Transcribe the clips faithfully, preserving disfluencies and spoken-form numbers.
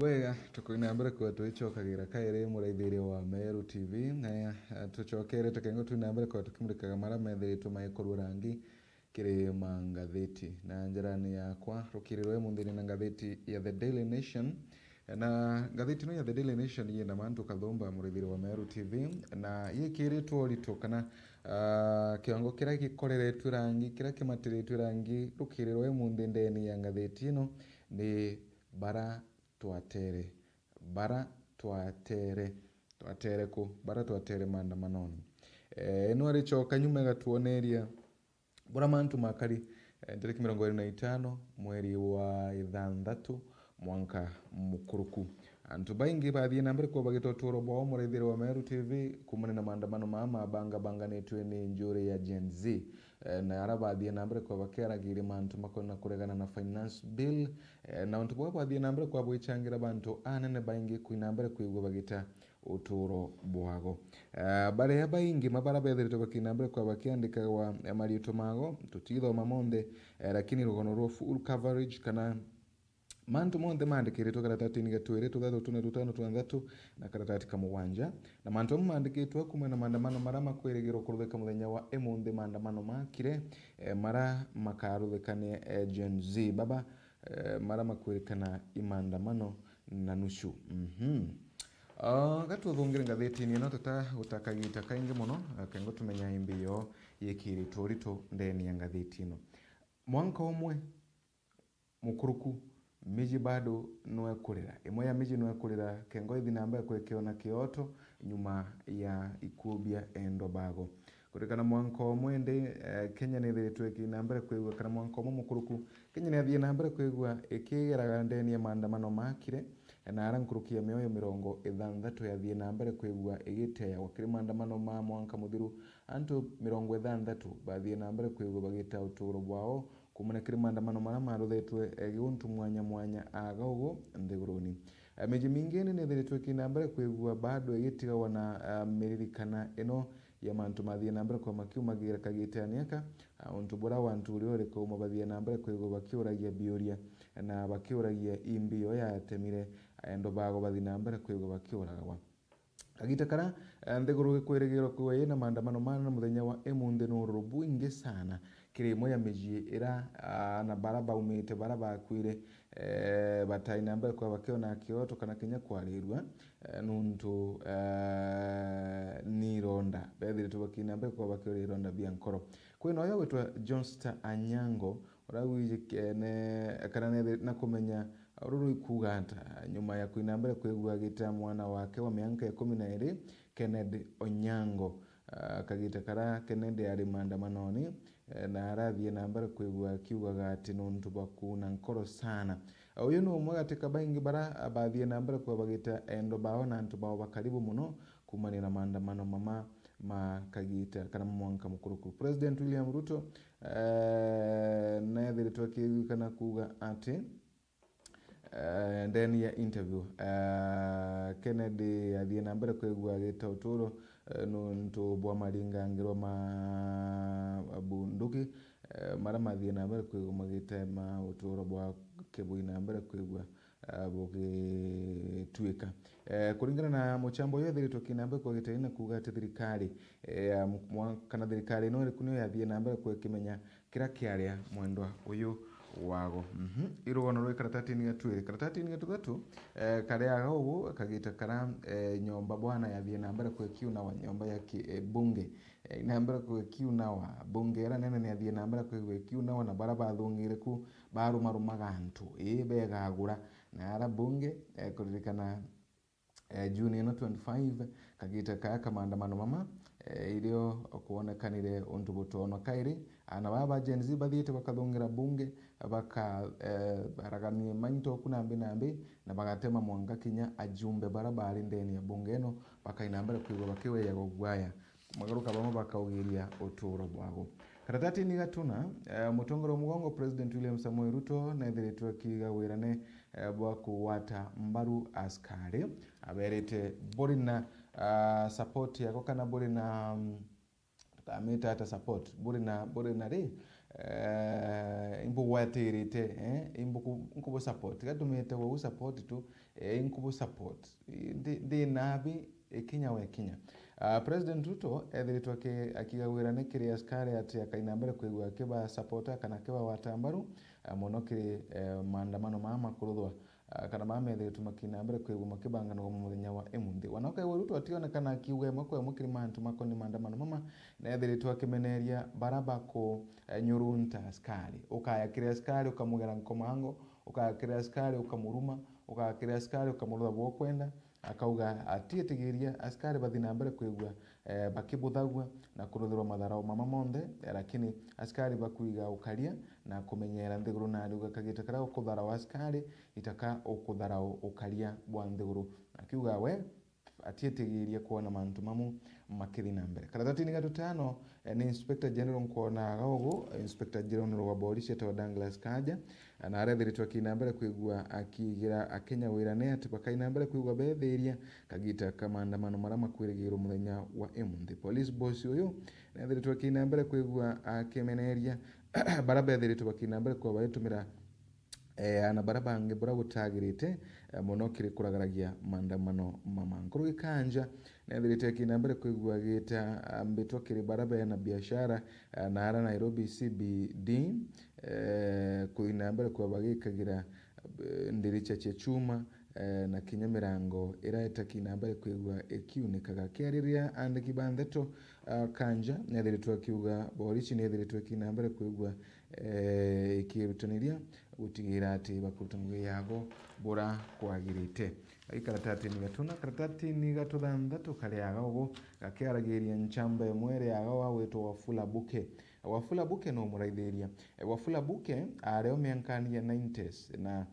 Bwega, tukwina mbere kwa twicokagira kairi muraithiria wa Meru T V, na, eh, tucokere tukengo twina mbere kwa tukimurikaga mara methiritwe maikorwa rangi kiri mangatheti. Na njarani yakwa, rukiri rwa imunthini na ngatheti ya The Daily Nation. Na ngatheti ino ya The Daily Nation yina mantu kathumba muraithiria wa Meru T V, na yikiritwe urito kana, ah, kiongo kiria gikoreretwe rangi, kiria kimatiritwe rangi, rukiri rwa imunthi ndeni ya ngatheti ino ni bara twatere, bara twatere, twatere ku, bara twatere maandamanoni. Eh, ino ricoka nyuma igatuoneria bura mantu makari, eh, ntariki mirongo iri na itano mweri wa ithanthatu mwanka mukuruku. Antu baingi bathie na mbere kwa bagita uturo bwao muraithiria wa Meru T V kumana na maandamano maa mabangabanganitwe ni njuri ya Gen Z. Eh, na ara bathie na mbere kwa bakiaragiria mantu makonana kuregana na finance bill, eh, na untu bwa bathie na mbere kwa bwichangira bantu anene baingi kwina mbere kwigua bagita uturo bwago. Eh, baria baingi mabara bethiritwe bakina mbere kwa bakiandikagwa, eh, mariitwa mago, tutithoma monthe, eh, lakini rugono rwa full coverage kana mantu monthe maandikiritwe karatatini ga twiri, tuthatu, tune, tutano, twanthatu na karatati ka mugwanja. Na mantu amwe maandikitwe kuma na maandamano mara makwirigirwo kuruthika muthenya wa imunthi, maandamano makire, eh, mara makaruthika ni, eh, Gen Z. Baba, eh, mara makwirikana i maandamano na nusu. Mhm. Ah, gatuthungire ngathitini ino tuta guta kagita kaingi muno, eh, kengo tumenya imbi yo yikiritwe urito ndeni ya ngathiti ino. Mwanka umwe mukuruku, miji bado nwekurira. Imwe ya miji nwekurira, kengo ithi na mbere kwekiona kioto nyuma ya ikubia endo bago. Kuririkana mwanka umwe ndi, eh, Kenya nithiritwe ikina mbere kwigua, kana mwanka umwe mukuruku, Kenya niathie na mbere kwigua ikigeraga ndeni ya maandamano makire, na ara nkuruki ya mioyo mirongo ithanthatu yathie na mbere kwigua igiteagwa. Kiri maandamano ma mwanka muthiru, antu mirongo ithanthatu bathie na mbere kwigua bagita uturo bwao kumana kiri maandamano mara maruthetwe, eh, giuntu mwanya mwanya aga ugu nthiguruni. Eh, miji mingi ni nithiritwe ikina mbere kwigua bado igitigagwa na, ah, miririkana ino ya mantu mathie na mbere kwa makiumagira kagitani aka, ah, untu bura wantu uri uri kauma bathie na mbere kwigua bakiuragia biuria na bakiuragia imbi yo yatemire, ah, endo bago bathi na mbere kwigua bakiuragagwa. Kagita kara, eh, nthiguru ikwirigirwa kwigua ina maandamano manene muthenya wa imunthi ni ururu bwingi sana kiri imwe ya miji ira, ah, na bara baumite, bara bakwire, eh, batai na mbere kwa bakiona kioto kana kinya kwarirua, eh, nuntu, eh, ni ironda. Bethiritwe bakina mbere kwa bakiona ironda bia nkoro. Kwina uyu witwa Johnstar Anyango, uragwije kene, kana nethe na kumenya ruru ikuga ata, nyuma ya kwina mbere kwigua agita mwana wake wa mianka ikumi na iri, Kennedy Onyango. Ah, kagita kara Kennedy ari maandamanoni, eh, na arathie na mbere kwigua akiugaga ati nuntu bwa kuuna nkoro sana. Ah, uyu ni umwe gati ka baingi bara, ah, bathie na mbere kwa bagita endo bao na antu bao ba karibu muno kumania na maandamano mama ma kagita kana mwanka mukuruku. President William Ruto, eh, nethiritwe akigwikana kuuga ati, eh, ndeni ya interview, eh, Kennedy athie na mbere kwigua agita uturo, eh, nuntu bwa maringangirwa ma bunduki, eh, mara mathie na mbere kwigua magitema uturo bwake bwi na mbere kwigua, eh, bugituika. Eh, kuringana na muchambo uyu ethiritwe kina mbere kwa giteni na kuuga ati thirikari, eh, ya mwa-, kana thirikari ino iriku niyo yathie na mbere kwikimenya kira kiaria mwendwa uyu wago. Mhm. Irugono rwi karatatini ga twiri. Karatatini ga tuthatu, eh, kariaga ugu kagita kara, eh, nyomba bwana yathie na mbere kwikiunawa, nyomba ya ki-, eh, bunge. Eh, na mbere kwikiunawa, bunge ira nene niathie na mbere kwigua ikiunawa, na bara bathungire ku barumarumaga antu, ii, begagura. Na ara bunge, eh, kuririkana eh, June ino twenty-five, kagita kaya ka maandamano mama, eh, irio kwonekanire untu butono kairi, ana baba ba Gen Z bathiite bakathungira bunge, baka, eh, baragania mainto ku nambi nambi, na bagatema mwanka kinya ajumbe bara bari ndeni ya bunge ino, bakaina mbere kwigua bakiweyaga ugwaya. Magaruka bamwe bakaugiria uturo bwago. Karatatini gatuna, eh, mutongoria wa mugongo President William Samoei Ruto nethiritwe akiuga wirane, eh, bwa kugwata mbaru askari. Aberite buri na, ah, support yako kana buri na, mm, tukamita ata support, buri na, buri na ri, eh, imbugwatirite, eh, imbuku-, nkubu support. Tiga ntumite gwa u support tu, eh, inkubu support. Ndi, ndi nabi, ikinya we kinya. Ah, President Ruto ethiritwe aki-, akigagwira ni kiri askari ati akaina mbere kwigua akiba supporta kana akiba wata mbaru, ah, mono kiri, eh, maandamano maa makuruthwa, ah, kana maa methiritwe makina mbere kwigua makibanganagwa muthenya wa imunthi. Wana ukaigua Ruto ationekana akiuga imwe kwa imwe kiri mantu makoni maandamano mama, nethiritwe akimeneria bara baku, eh, nyurunta askari. Ukaya kiri askari ukamugera nkomango, ukaya kiri askari ukamuruma, ukaya kiri askari ukamurutha bwokwenda, akauga atiitigiria askari bathi na mbere kwigua, eh, bakibuthagua na kuruthirwa matharau mama monthe, eh, lakini askari bakwiga ukaria na kumenyera nthiguru, na ariuga kagita karia ukutharawa askari itaka ukutharau ukaria bwa nthiguru. Akiuga we atiitigiria kwona mantu mamu makithi na mbere. Karatatini ga tutano, eh, ni Inspector General nkwona aga ugu, Inspector General wa borisi etagwa Douglas Kanja, na arethiritwe akina mbere kwigua akigira Akenya wirane ati bakaina mbere kwigua bethiria kagita ka maandamano maria makwirigirwo muthenya wa imunthi. Police boss uyu nethiritwe akina mbere kwigua akimeneria bara bethiritwe bakina mbere kwa baitumira eh, ana bara bangi bura gutagirite, eh, mono kiri kuragaragia maandamano mama. Nkuruki Kanja nethirite akina mbere kwigua gita, ah, mbitwa kiri bara bena biashara, eh, na ara Nairobi C B D, eh, kuina mbere kwa bagikagira, eh, ndiricha cia chuma, eh, na kinya mirango ira itakina mbere kwigua ikiunikaga. Kiariria andiki ba ndeto, ah, Kanja nethiritwe akiuga borisi nethiritwe ikina mbere kwigua eh, ikirutaniria gutigira ati bakuruta ngugi yago bura kwagirite. Gai karatatini gatuna, karatatini ga tuthanthatu kariaga ugu gakiaragiria nchamba imwe iriaga wa gwitwa Wafula Buke. Wafula Buke no muraithiria. Eh, Wafula Buke ari o miankani ya nineties na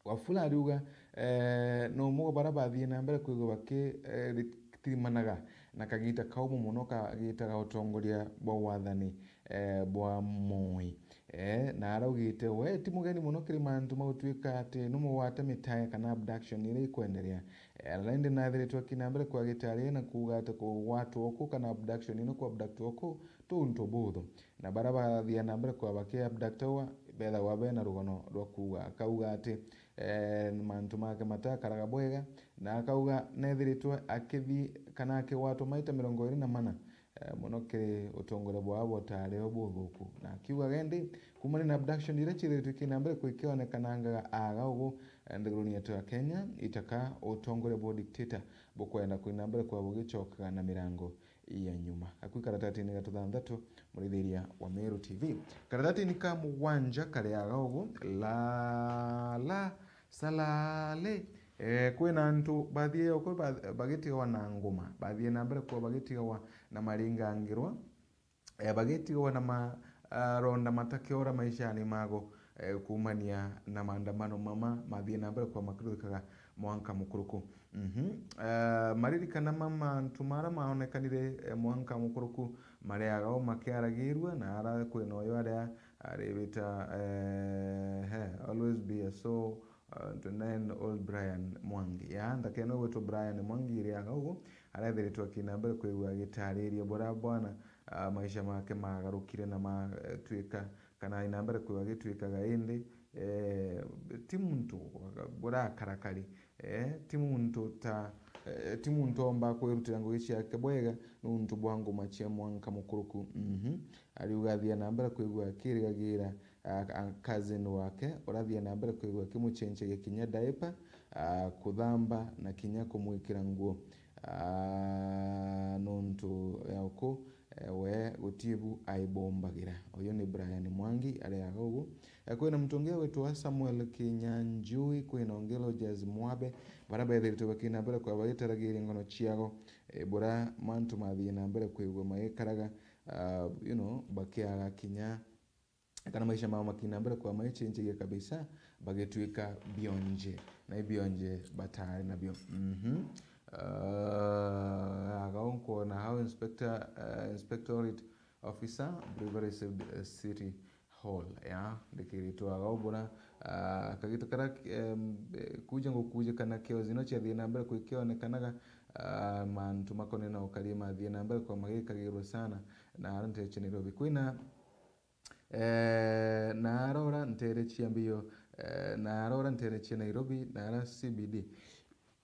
Wafula ariuga, eh, no umwe wa bara bathie na mbere kwigua baki, eh, ri-, tirimanaga na kagita kaumu mono kagitaga utongoria bwa wathani, eh, bwa Moi. Eh, na araugite we ti mugeni mono kiri mantu ma gutuika ati no mugwate mitae kana abduction iria ikwenderea. Eh, na indi nathiritwe akina mbere kwa gitari na kuuga ati kugwatwa uku kana abduction ino ku abduct uku ti untu buthu. Na bara bathia na mbere kwa baki abductagwa, bethagwa bena rugano rwa kuuga. Akauga ati, eh, mantu make matakaraga bwega, na akauga nethiritwe akithi kana akigwatwa maita mirongo iri na mana, eh, mono kiri utongoria bwao butari o buthuku. Na akiuga gendi, kumania na abduction iria ciithiritwe ikina mbere kwikionekanangaga aga ugu, eh, nthiguruni yetu ya Kenya, itaka utongoria bwa dictator bukwenda kwina mbere kwa bugicokaga na mirango ya nyuma. Gaku karatatini ga tuthanthatu, murithiria wa Meru T V. Karatatini ka mugwanja kariaga ugu, la, la, salale. Eh, kwina antu bathie uku ba-, bagitigawa na nguma, bathie na mbere kwa bagitigawa na maringangirwa, eh, bagitigawa na ma-, ah, ronda matakiora maishani mago, eh, kumania na maandamano mama mathie na mbere kwa makiruthikaga mwanka mukuruku. Mhm. Eh, maririkana ma mantu mara maonekanire, eh, mwanka mukuruku mariaga o makiaragirua, na ara kwina uyu aria aribita, eh, he, always be a so, uh, twenty-nine old Brian Mwangi. Ya, nthaka ino gwitwa Brian Mwangi iriaga ugu, arethiritwe akina mbere kwigua agitariria buria bwana, ah, maisha make magarukire na matuika, kana aina mbere kwigua agituikaga indi, eh, ti muntu burakarakari, eh, ti muntu ta, eh, ti muntu omba kwirutira ngugi ciake bwega nuntu bwa nguma cia mwanka mukuruku. Mhm. Ariuga athia na mbere kwigua akirigagira, ah, ah, cousin wake, urathia na mbere kwigua akimuchenchagia kinya diaper, ah, kuthamba na kinya kumwikira nguo, ah, nuntu ya uku, eh, we guti bu aibombagira. Uyu ni Brian Mwangi, ariaga ugu. Eh, kwina muntu ungi witwa Samuel Kinyanjui, kwina ungi Rogers Mwabe, bara bethiritwe bakina mbere kwa bagitaragiria ngono ciago, eh, bura mantu mathie na mbere kwigua magikaraga, ah, you know, bakiaga kinya kana maisha mao makina mbere kwa maichenjagia kabisa, bagituika bionje, na ibionje batari nabio. Mhm. Ah, agao nkwona how inspector, eh, inspectorate officer, Brewery City Hall, ya, ndikiritwo agao bura, ah, kagita kara, em, eh, kuja ngukuja kana keo zino ciathie na mbere kwikionekanaga, ah, mantu makoni na ukari mathie na mbere kwa magikagirwa sana, na ara nteche Nairobi kwina Eh, na arora ntere cia mbio, eh, na arora ntere cia Nairobi, na ara C B D.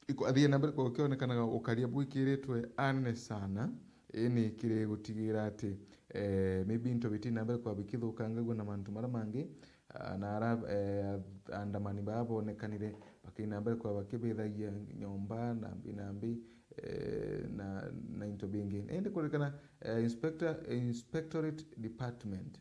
Ikwathie na mbere kwa gukionekanaga ukaria bwikiritwe anene sana, ini kiri gutigira ati, eh, maybe into biti na mbere kwa bikithukangagua na mantu mara mangi, ah, na ara, eh, andamani baa bonekanire bakina mbere kwa bakibithagia nyomba na mbi na mbi, eh, na, na into bingi. Indi kuririkana, eh, inspector, inspectorate department,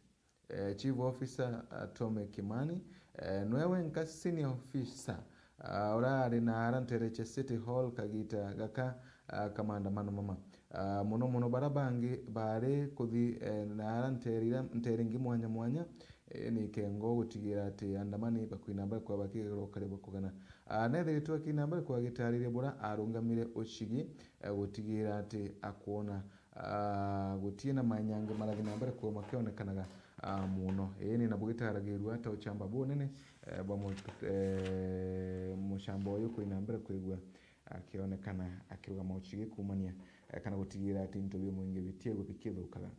eh, Chief Officer, ah, Tome Kimani, eh, nwe wenka senior officer, ah, urari na ara ntere cia City Hall kagita gaka, ah, ka maandamano mama. Ah, muno muno bara bangi bari kuthi, eh, na ara ntere ira, ntere ingi mwanya mwanya, eh, ni kengo gutigira ati andamani bakwina mbere kwa bakigera ukari bwa kugana. Ah, nethiritwe akina mbere kwa gitariria bura arungamire ucigi, eh, gutigira ati akwona, ah, gutie na manyange marathi na mbere kwa makionekanaga, ah, muno. Ii ni na bugitaragiirua ata uchamba bunene, eh, bwa mu-, eh, muchamba uyu kwina mbere kwigua akionekana akirugama ucigi kumania, eh, kana gutigira ati into bimwingi bitiegwe bikithukaga.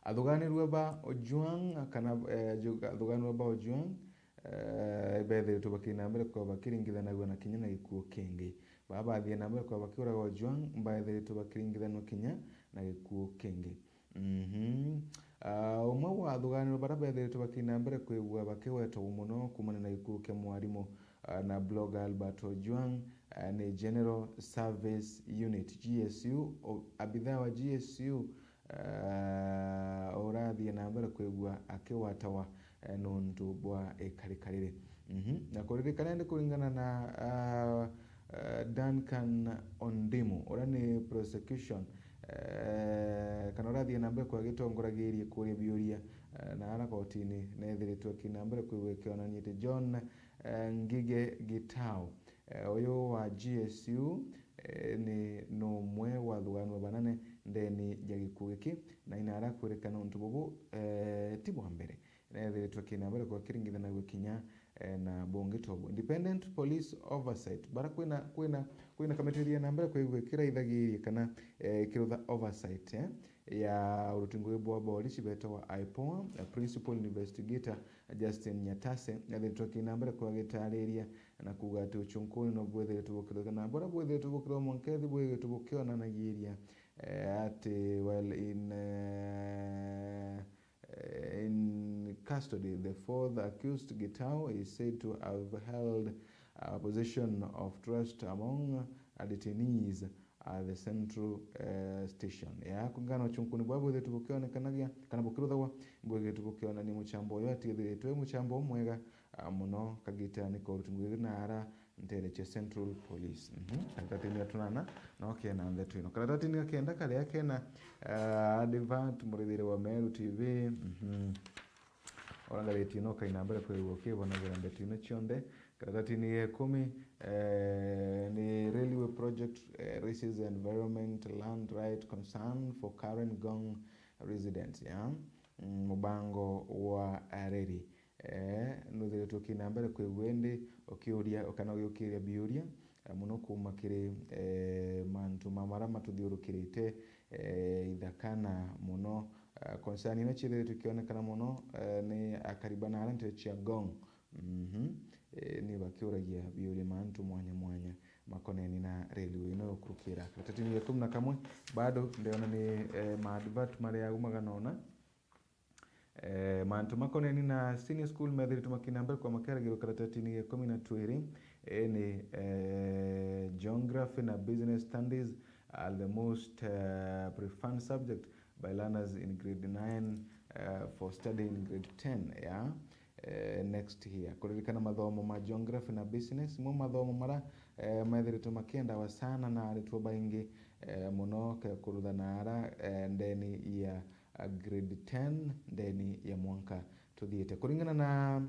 Athuganirua ba Ojwang, kana, eh, ju-, athuganirua ba Ojwang, eh, bethiritwe bakina mbere kwa bakiringithanagua na kinya na gikuo kingi. Baa bathie na mbere kwa bakiuraga Ojwang, baethiritwe bakiringithanua kinya na gikuo kingi. Mhm. Ah, umwe wa athuganirua bara bethiritwe bakina mbere kwigua bakigwetagwa muno kumania na gikuo kia mwarimu, ah, na blogger Albert Ojwang, ah, ni General Service Unit, G S U, o-, abithaa wa G S U, eh, urathie na mbere kwigua akigwatawa, eh, nuntu bwa ikarika riri. Mhm. Na kuririkana indi kuringana na, ah, eh, Duncan Ondimu, uria ni prosecution, eh, kana urathie na mbere kwa gitongoragiirie kuria biuria, eh, na ara kotini nethiritwe akina mbere kwigua ikionania ati John, eh, Ngige Gitau, eh, uyu wa G S U, eh, ni, ni umwe wa athuganirua banene ndeni ya gikuo giki, na ina ara kwirikana untu bubu, eh, ti bwa mbere. Nethiritwe kina mbere kwa kiringithanagua kinya, eh, na bungi tobu. Independent Police Oversight, bara kwina, kwina, kwina kamitiria na mbere kwigua kiraithagiria kana, eh, kirutha oversight, eh, ya uruti ngugi bwa borisi betagwa IPOA, eh, Principal Investigator Justin Nyatase, nethiritwe kina mbere kwa gitariria na kuuga ati uchunkuni no bwithiritwe bukithithwa, na buria bwithiritwe bukithithwa mwankethi bwithiritwe bukionanagiria, eh, ati, well, in, eh, eh, in custody, the fourth accused, Gitau, is said to have held a position of trust among, uh, detainees at the central, eh, station. Ya kungana uchunkuni bwa bwithiritwe bukionekanagia kana bukiruthagwa, bwithiritwe bukionania muchambo uyu atithiritwe muchambo umwega, ah, muno kagitani ka uruti ngugi na ara ntere cia Central Police. Mhm. Karatathini ga tunana no kena ndeto ino. Karatathini ga kenda karia kena, ah, advert, murithire wa Meru T V. Mhm. Ora ngathiti ino kaina mbere kwigua ukibonagira ndeto ino cionthe. Karatathini ga ikumi, eh, ni railway project, eh, raises environment land right concern for Karen Gong residents, ya, mm, mubango wa reri. Eh, nuthiritwe kina mbere kwigua indi ukiuria kana ugiukiria biuria, eh, muno kuuma kiri, eh, mantu ma mara matuthiurukirite, eh, ithaka na muno, eh, concern ino ciithiritwe ikionekana muno, eh, ni akari ba nara ntere cia Gong. Mhm. Eh, ni bakiuragia biuria mantu mwanya mwanya makoneni na railway ino ukurukira. Karatathini ga ikumi na kamwe, bado ndiona ni, eh, ma advert maria aumaga nona. Eh, mantu makoneni na senior school methiritwe makina mbere kwa makiaragirwo karatathini ga ikumi na twiri, eh, ni, eh, geography na business studies are the most, eh, preferred subject by learners in grade nine, eh, for study in grade ten, ya, eh, next year. Kuririkana mathomo ma geography na business, mo mathomo mara, eh, methiritwe makiendawa sana na aritwo baingi, eh, muno ke kurutha na ara, eh, ndeni ya, ah, grade ten ndeni ya mwanka tuthiite. Kuringana na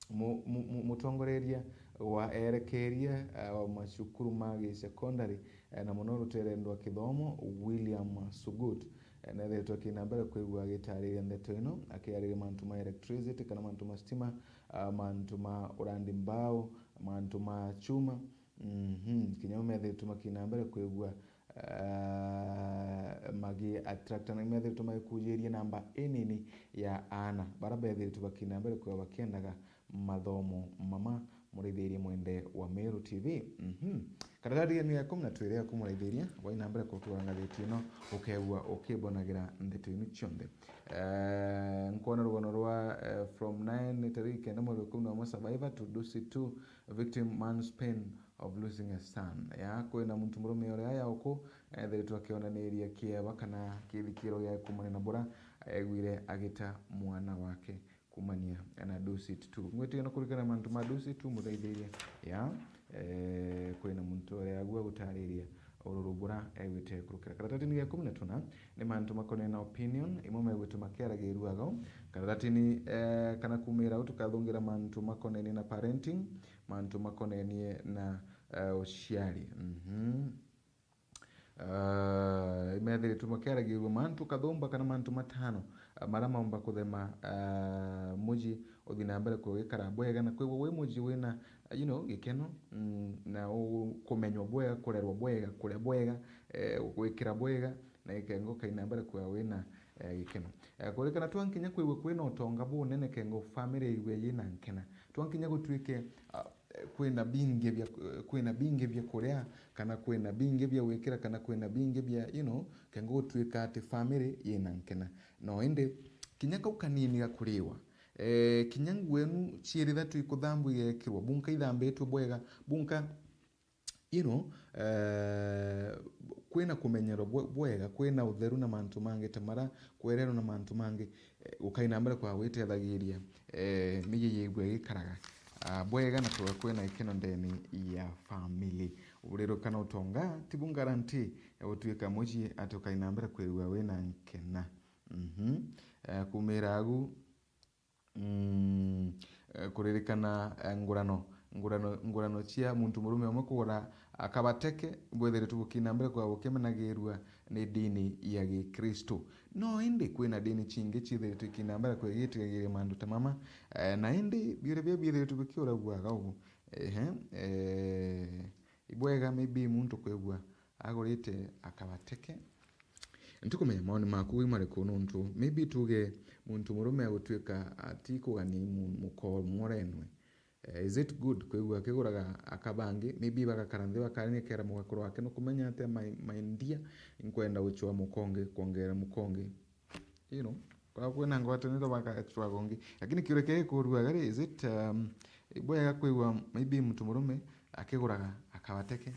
mu-, mu-, mu-, mutongoreria wa erekeria, ah, wa macukuru ma gisekondari, eh, na muno rutere ndwa kithomo, William Sugut, eh, nethiritwe akina mbere kwigua agitariria ndeto ino, akiariria mantu ma electricity kana mantu ma stima, ah, mantu ma urandi mbao, mantu ma chuma, Mhm, kinya methiritwe makina mbere kwigua, eh, magi attract na methiritwe magikujiria namba inini ya aana bara bethiritwe bakina mbere kwia bakiendaga mathomo mama. Muraithirie mwende wa Meru T V. Mhm. Karatathi genu ya ikumi na twiri ya kumuraithiria, waina mbere kutuga ngathiti ino, ukegua ukibonagira ndeto inu cionthe. Eh, nkwona rugano rwa, eh, from nine, tariki kenda mweri wa ikumi na umwe, survivor to Dusit two, victim man's pain of losing a son. Ya, kwina muntu murume uria ya uku ethiritwe akionaniria kieba kana kithikiro gia kumania na bura aigwire agita mwana wake kumania na Dusit two. Ngwitikia no kurikana mantu ma Dusit two muthaithiria. Ya, eh, kwina muntu uria agua gutariria ururu bura egwite kurukira. Karatatini gia ikumi na tuna ni mantu makonene na opinion, imwe megwite makiaragirua agao. Karatatini, eh, kana kumira au tukathungira mantu makonenie na parenting, mantu makonenie na, eh, uciari. Mhm. Ah, imethiritwe makiaragirua mantu kathumba kana mantu matano, ah, maria maumba kuthema, ah, muji uthi na mbere kugikara bwega, na kwigua wi muji wina, ah, you know, gikeno, mm, na u-, kumenywa bwega, kurerwa bwega, kuria bwega, eh, gwikira bwega, na ikengo kaina mbere kwigua wina, eh, gikeno. Eh, kurikana twankinya kwigua kwina utonga bunene, kengo family iwe yina nkena. Twankinya gutuike, ah, eh, kwina bingi bia, eh, kwina bingi bia kuria, kana kwina bingi bia gwikira, kana kwina bingi bia, you know, kengo gutuika ati family yina nkena. No indi, kinya kau kanini gakuriwa, eh, kinya nguo enu ciiri ithatu ikuthambua igekirwa, bunka ithambitwe bwega, bunka, you know, eh, kwina kumenyerwa bwe-, bwega, kwina utheru na mantu mangi ta mara, kwererwa na mantu mangi, eh, ukaina mbere kwa gwitethagiria, eh, miji yigua igikaraga, ah, bwega na kuga kwina gikeno ndeni ya family. Uririkana utonga tibu guarantee ya gutuika muji ati ukaina mbere kwigua wina nkena. Mhm. Eh, kumira agu, mm, eh, kuririkana, eh, ngurano, ngurano, ngurano cia muntu murume umwe kugura akabateke, bwethiritwe bukina mbere kwa bukimenagirua ni dini ya Gikristo. No indi kwina dini cingi ciithiritwe ikina mbere kwigitigagiria mantu ta mama, eh, na indi biuria bia biithiritwe bikiuragua aga ugu. Ehe, eh, ibwega maybe muntu kwigua agurite akabateke. Ntikumenya maoni maku wi mariku, nontu maybe tuge muntu murume agutuika atikugania mu-, muko-, murenwe. Eh, is it good kwigua akiguraga akabangi? Maybe bagakara nthi bakarania kera mugakuru wake, nukumenya atia, my, my dear, inkwenda gucwa mukongi, kwongera mukongi. You know, kwa kwina ngwataniro bagacwa gongi. Lakini kiuria kiria gikuruaga ri, is it, um, bwega kwigua maybe muntu murume akiguraga akabateke?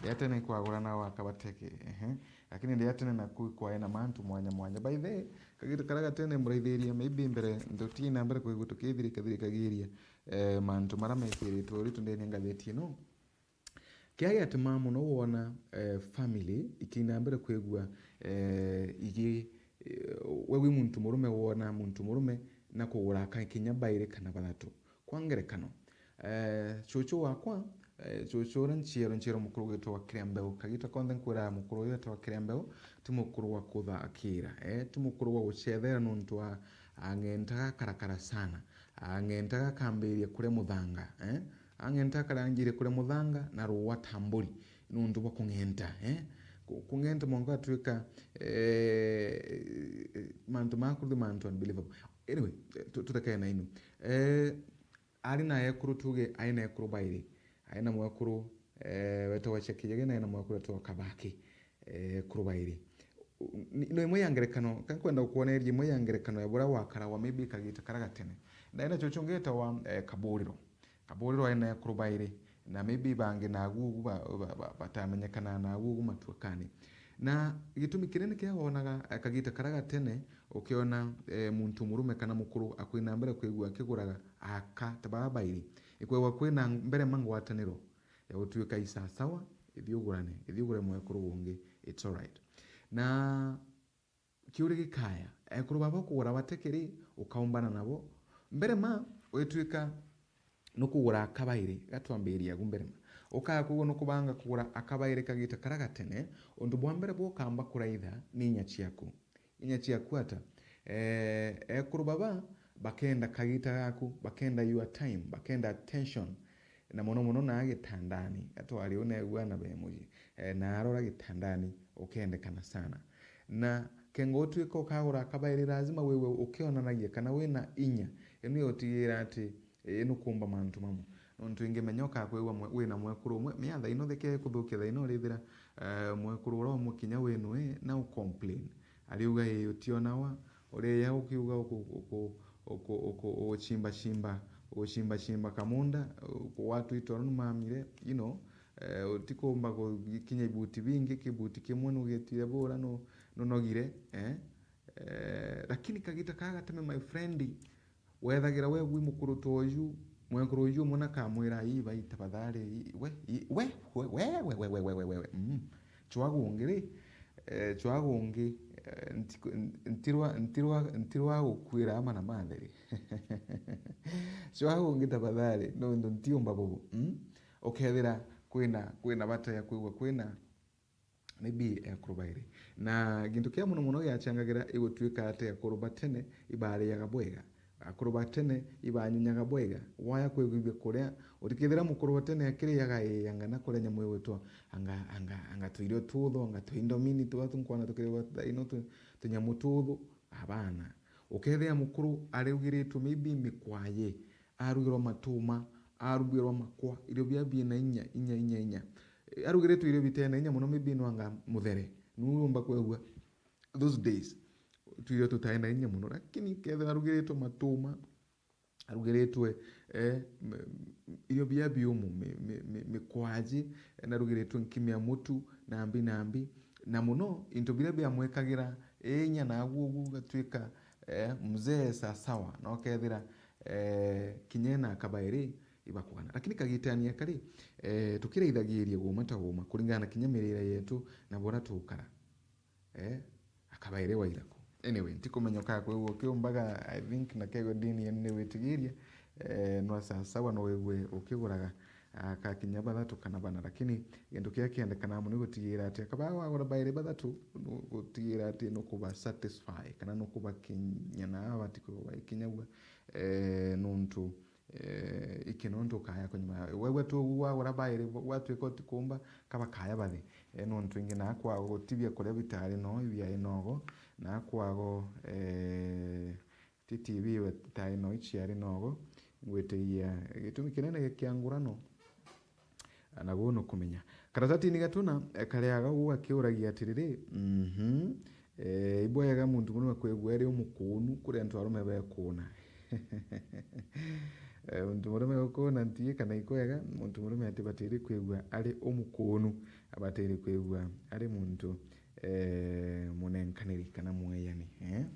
Ndia tene kwagura nao akabateke, ehe. Lakini ndia tene naku kwae na mantu mwanya mwanya. By the way, kagitu karia gatene muraithiria, maybe mbere nduti na mbere kwigua tukithirika thirikagiria, eh, mantu maria mekiritwe uritu ndene ngatheti ino. Kiria giatumaa mono wona, eh, family ikiina mbere kwigua, eh, igi, eh, we wi muntu murume wona muntu murume na kugura aka kinya bairi kana bathatu. Kwa ngerekano, eh, cucu wakwa, eh, cucu uria nciero, nciero mukuru gwitwa Kiriambeu. Kagita konthe nkwiraga mukuru uyu etwa Kiriambeu, ti mukuru wa kutha akira, eh, ti mukuru wa gucethera nontu a-, ang'entaga akarakara sana. Ang'entaga akambiria kuria muthanga, eh. Ang'enta akaranjire kuria muthanga na ruwa ta mburi nontu bwa kung'enta, eh? Ku-, kung'enta mwanka atuika, eh, mantu ma kuthi mantu unbelievable. Anyway, tu-, turekane na inu. Eh, ari na ekuru tuge, ari na ekuru bairi. Ari na mwekuru, eh, wetagwa Chekijege, na ari na mwekuru wetagwa Kabaki, eh, ekuru bairi. Ni, no imwe ya ngerekano, ka nkwenda gukwoneria imwe ya ngerekano ya buria gwakaragwa maybe kagita karia gatene. Ndari na cucu ungi wetagwa, eh, Kaburiro. Kaburiro ari na ekuru bairi, na maybe bangi nagu ugu ba-, ba-, ba-, batamenyekana nagu ugu matuakani. Na gitumi kinene kiria wonaga, eh, kagita karia gatene, ukiona, eh, muntu murume kana mukuru akwina mbere kwigua akiguraga aka ta baba bairi, ikwigua kwina mbere ma ngwataniro ya gutuika isasawa, ithi ugurane, ithi ugure mwekuru ungi, it's alright. Na kiuria gikaya, ekuru baba ukugura bateke ri, ukaumbana nabo? Mbere ma, wituika nukugura akabairi, gatwambiria agu mbere ma. Ukaga kwigua nukubanga kugura akabairi kagita karia gatene, untu bwa mbere bwa ukamba kuraitha ni inya ciaku. Inya ciaku ata? Eh, ekuru baba bakenda kagita gaku, bakenda your time, bakenda attention. Na mono mono naa gitandani, atwari u neegua na be mucii, eh, na arora gitandani, ukendekana sana. Na kengo utwika ukagura akabairi, lazima wewe ukionanagia kana wina inya. Inu yo utigira ati, ii nukumba mantu mamwe. Nontu ingi menya ukakwigua mwe-, wina mwekuru umwe, mea thaino theke kuthukia thaino urithira, eh, mwekuru uria umwe kinya winu, ii, na u complain. Ariuga, ii, utionawa, uria ukiuga uku-, uku-, uku-, uku-, uguchimbachimba, uguchimbachimba kamunda, uku gwatu itoro numamire, you know, eh, utikumba gukinya ibuti bingi, kibuti kimwe nugitire bura, nu-, nunogire, eh? Eh, lakini kagita kaa gateme, my friend, wethagira we wi mukuru ta uju, mwekuru uju umwe nakamwira, "Ii, bai, tafadhali, ii, we, ii, we, we, we, mm, chwa gungi ri, eh, chwa gungi, eh, ntiku-, n-, ntirwa, ntirwa, ntirwa gukwira ama na matheri." Chwa gungi tafadhali, nontu ntiumba bubu, mm? Ukethira kwina, kwina bata ya kwigua kwina maybe ekuru bairi. Na gintu kia mono mono giachangagira igutwika ati ekuru ba tene ibariaga bwega. Akuru ba tene ibanyunyaga bwega. Waya kwiguithia kuria, utikethira mukuru wa tene akiriaga, ii, anga na kuria nyamu igwitwa anga, anga, anga tuirio tuthu, anga tuindomini tuba tunkwana tukiriwa thaino tu-, tunyamu tuthu. Abana. Ukethira mukuru ariugiritwe maybe mikwaye, arugirwa matuma, arugirwa makwa, irio bia biina inya, inya, inya, inya. Eh, arugiritwe irio bitena inya mono, maybe nwanga muthere. Nuu umba kwegua those days, twirio tutaena inya mono, lakini kethira arugiritwe matuma, arugiritwe, eh, m-, irio bia biumu, mi-, mi-, mi-, mikwaji, eh, narugiritwe nkima ya mutu, nambi, nambi, na mono into biria biamwekagira inya, na agu ugu gatwika, eh, mzee sasawa, na ukethira, eh, kinya ena akabairi ibakugana. Lakini kagitania kari, eh, tukiraithagiria guuma ta guuma, kuringana na kinya mirire yetu na buria tukara. Eh, akabairi wa iraku. Anyway, ntikumenya ukakwigua ukiumbaga, I think na kegwe ndini yenu ni witigiria, eh, nwa sasawa no wigue ukiguraga, ah, ka kinya bathatu kana bana, lakini gintu kiria kiendekana mono ni gutigira ati akaba wagura bairi bathatu, nu-, gutigira ati nukuba satisfy kana nukubakinya na abati kubakinyagua, eh, nuntu, eh, iki nontu ukaya kunyuma. Wegua tu ugu wagura bairi, gwatwika utikumba, kaba kaya bathi. Eh, nontu ingi nakwago ti bia kuria bitari no, ibia inogo, nakwago, eh, ti T V we tai no iciari nogo, ngwitigia gitumi kinene gia kiangurano, na guo nukumenya. Karatatini gatuna, eh, kariaga ugu gakiuragia atiriri, mhm, eh, ibwega muntu murume kwigua ari umukunu kuri antu arume bekuna. Eh, muntu murume gukuna nti kana ikwega, muntu murume atibatiri kwigua ari umukunu, abatiri kwigua ari muntu, eh, munenkaniri kana mweyani, eh?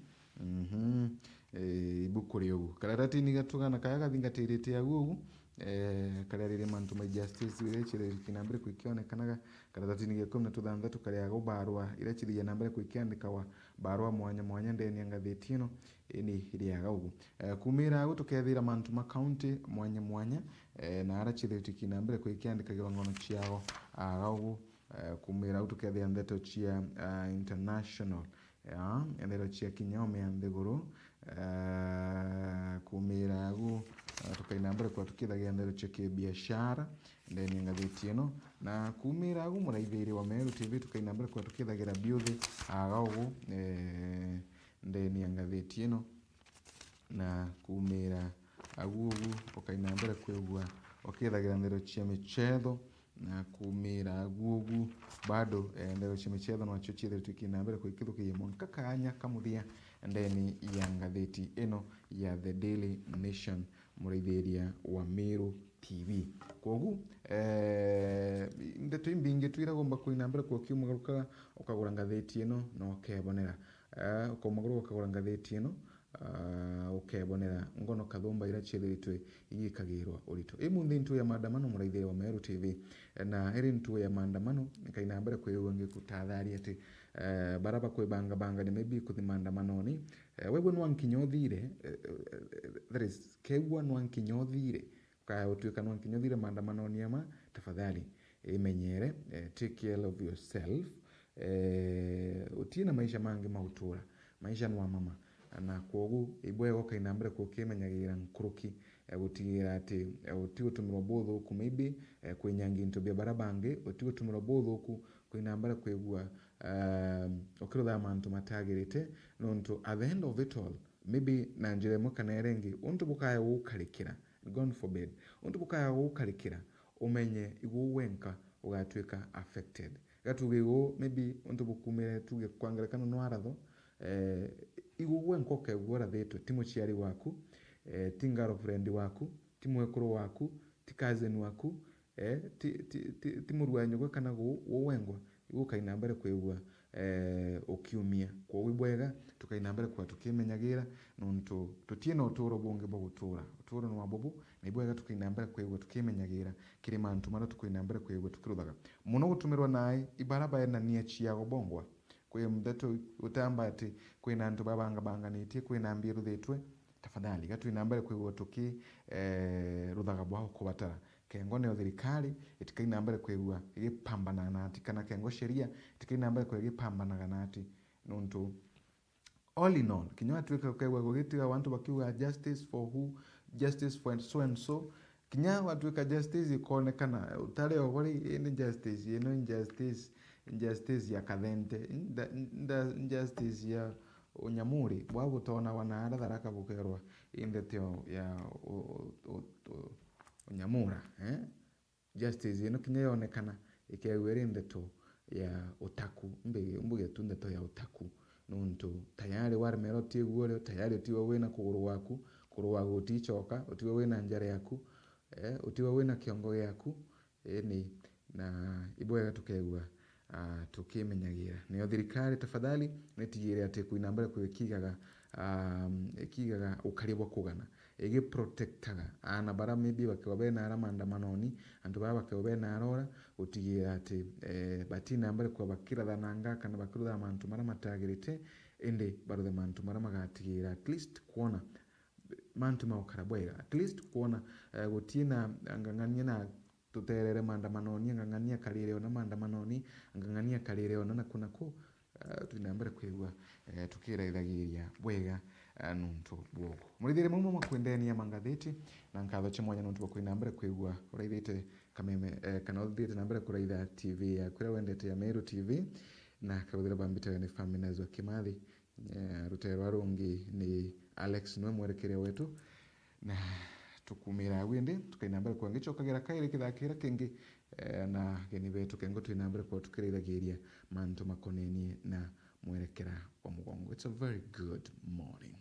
Mhm. Eh, ibuku ria ugu. Karatatini gatugana kaya gathingatirite agu ugu, eh, karia riri mantu ma justice, iria ichire kinambere kwikionekanaga. Karatatini ga ikumi na tuthanthatu kariaga ubarwa iria chithiaga nambere kwikiandikawa barwa mwanya mwanya ndeni ya ngathiti ino, ini iriaga ugu. Eh, kumira agu tukethira mantu ma county mwanya mwanya, eh, na ara chithitwe kinambere kwikiandikagirwa ngono chiao aga ugu. Eh, kumira agu tukethira ndeto chia, ah, international. Ya, enderea chia kinya ome ya nthiguru, eh, kumira agu, eh, tukaina mbere kwa tukithagira ndeto chia kibiashara, ndeni ya ngathiti ino, na kumira agu muraithiria wa Meru T V tukaina mbere kwa tukithagira biuthi aga ugu, eh, ndeni ya ngathiti ino, na kumira agu ugu ukaina mbere kwigua ukithagira ndeto chia michetho, na kumira agu ugu bado, eh, ndeto cia michetho nacio ciethiritwe ikina mbere kwikithukiria mwanka kanya ka muthia ndeni ya ngathiti ino ya The Daily Nation, muraithiria wa Meru T V. Kwogu, eh, ndeto imbingi twiragomba kuina mbere kwa ukiumagarukaga ukagura ngathiti ino na ukebonera. Eh, ukaumaguruka ukagura ngathiti ino, ah, ukebonera ngono kathumba iria ciethiritwe igikagirwa urito. Imunthi ntu ya maandamano, muraithiria wa Meru T V, na iri ntu ya maandamano, nkaina mbere kwigua ngikutatharia ati, eh, bara bakwibangabangania maybe kuthi maandamanoni, eh, wegwe nwa nkinya uthire, eh, eh, eh, that is, kegua nwa nkinya uthire, ukaya utuika nwa nkinya uthire maandamanoni ama, tafadhali, imenyere, eh, take care of yourself, eh, utie na maisha mangi ma gutura. Maisha nwa mama. Na kwogu, ibwega ukaina mbere kukimenyagira nkuruki, eh, gutigira ati, eh, utigutumirwa buthuku, maybe, eh, kwinyangia into bia bara bangi, utigutumirwa buthuku kwina mbere kwigua, eh, ukirutha mantu matagirite, nontu at the end of it all, maybe na njira imwe kana iria ingi, untu bukaya gukarikira, God forbid, untu bukaya gukarikira, umenye igwe wenka ugatuika affected. Gatuge igwe, maybe untu bukumire, tuge kwa ngerekano no aratho, eh, igwe wenka ukegua urathitwe, ti muciari waku, eh, ti girlfriend waku, ti mwekuru waku, ti cousin waku, eh, ti, ti, ti, ti muru wa nyugwe kana gu-, gu wengwa, igwe ukaina mbere kwigua, eh, ukiumia. Kwoguo ibwega tukaina mbere kwigua tukimenyagira, nontu tutina uturo bungi bwa gutura. Uturo ni wa bubu, na ibwega tukaina mbere kwigua tukimenyagira kiri mantu maria tukaina mbere kwigua tukiruthaga. Muno gutumirwa nai ibara baenania ciago bongwa. Kwi ndeto utamba ati kwina antu babangabanganitie, kwina mbia iruthitwe, tafadhali, gatuina mbere kwigua tuki, eh, ruthaga bwao kubatara. Kengo nio thirikari itikaina mbere kwigua igipambanaga na ati, kana kengo sheria itikaina mbere kwigua igipambanaga na ati, nontu all in all, kinya watuika ukegua gugitiga antu bakiuga, "Justice for who? Justice for so and so." Kinya watuika justice ikonekana utari o bari, indi justice ino injustice, injustice ya Kathente, inda-, inda-, injustice ya Unyamuri, bwa butonagwa na ara Tharaka bukerwa i ndeto ya u-, u-, u-, u-, Unyamura, eh? Justice ino kinya yonekana, ikegua iri ndeto ya utaku, mbi-, mbuge tu ndeto ya utaku, nontu tayari waremera utiigua urio, tayari utiwe wina kuguru gwaku, kuguru gwaku guticoka, utiwe wina njara yaku, eh, utiwe wina kiongo giaku, Eni, na ibwega tukegua, ah, tukimenyagira. Nio thirikari, tafadhali, nitigire ati kwina mbere kwi ikigaga, ah, ikigaga ukari bwa kugana, igiprotectaga aana bara maybe bakegwa bena ara maandamanoni, antu bara bakegwa bena ara ora, gutigira ati, eh, batina mbere kwa bakirathananga kana bakirutha mantu maria matagirite, indi baruthe mantu maria magatigira at least kwona mantu magukara bwega, at least kwona, eh, gutina ng'ang'ania na tuterere maandamanoni, ang'ang'ania karire ona maandamanoni, ang'ang'ania karire ona naku naku, eh, twina mbere kwigua, eh, tukiraithagiria bwega, eh, nontu bwogo. Murithire mau mama kwendenia mangathiti, na nkatho cia mwanya nontu bwa kwina mbere kwigua uraithite kameme, eh, kana uthithite na mbere kuraitha T V yaku iria wendete ya Meru T V, na karuthira bambitaga ni Family Nazwa Kimathi. Eh, rutere rwa rungi ni Alex, niwe mwerekeria wetu, na tukumira au indi tukaina mbere kwa ngicokagira kairi kithakira kingi, eh, na ageni betu kengo twina mbere kwa tukirithagiria mantu makonenie na mwerekera wa mugongo. It's a very good morning.